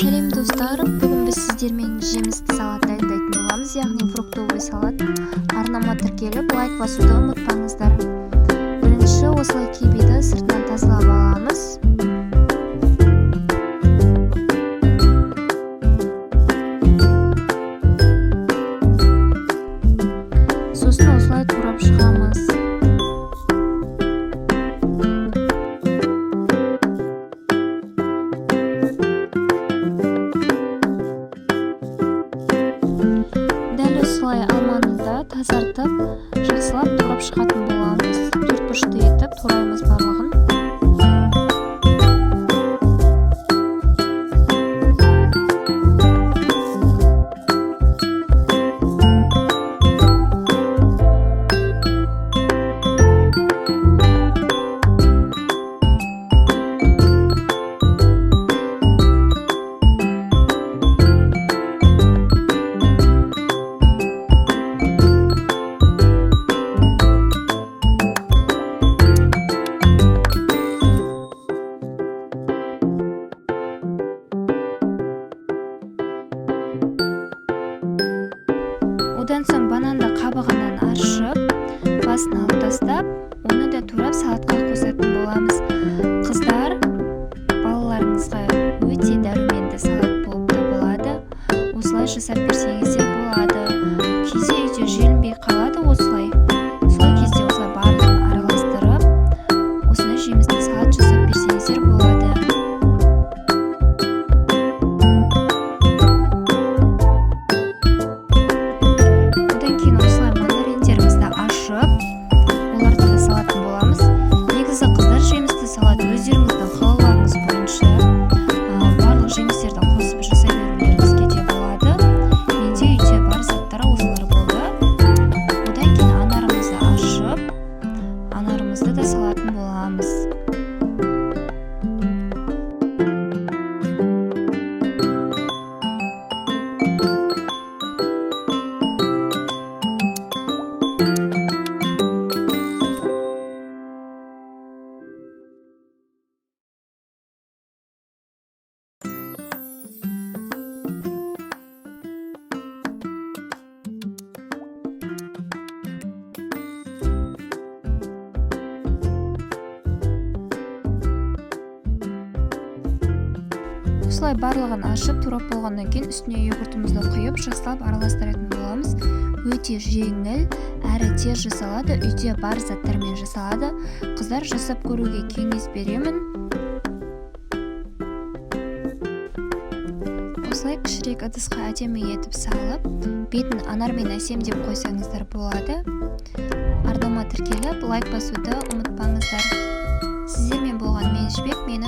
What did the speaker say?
Сәлем, достар! Бүгін біз сіздермен жемісті салат дайындайтын боламыз, яғни фруктовый салат. Арнама тіркеліп, лайк басуды ұмытпаңыздар. Бірінші осылай кивиді сыртынан тазалап аламыз. Сосын осылай турап шығамыз. Дәл осылай алманы да тазартып, жақсылап турап шығатын боламыз. Төрт бұрышты етіп тураймыз барлығын. Одан соң бананды қабығынан аршып, басын алып тастап, оны да турап, салатқа қосатын боламыз. Қыздар, балаларыңызға өте дәруменді салат болып табылады. Осылай жасап берсеңіздер болады. Кейде үйде желінбей қалады осылай. Сол кезде осылай барлығын араластырып, осындай жемісті салат жасап берсеңіздер болады. Одан кейін осылай мандариндерімізді ашып, оларды да салатын боламыз. Негізі, қыздар, жемісті салат өздеріңіздің қалауларыңыз бойынша барлық жемістерді қосып жасай берулеріңізге де болады. Менде үйде бар заттар осылар болды. Одан кейін анарымызды ашып, анарымызды да салатын боламыз. Осылай барлығын ашып, турап болғаннан кейін үстіне йогуртымызды құйып, жақсылап араластыратын боламыз. Өте жеңіл әрі тез жасалады, үйде бар заттармен жасалады. Қыздар, жасап көруге кеңес беремін. Осылай кішірек ыдысқа әдемі етіп салып, бетін анармен әсемдеп қойсаңыздар болады. Арнама тіркеліп, лайк басуды ұмытпаңыздар. Сіздермен болған мен, Жібек. Мені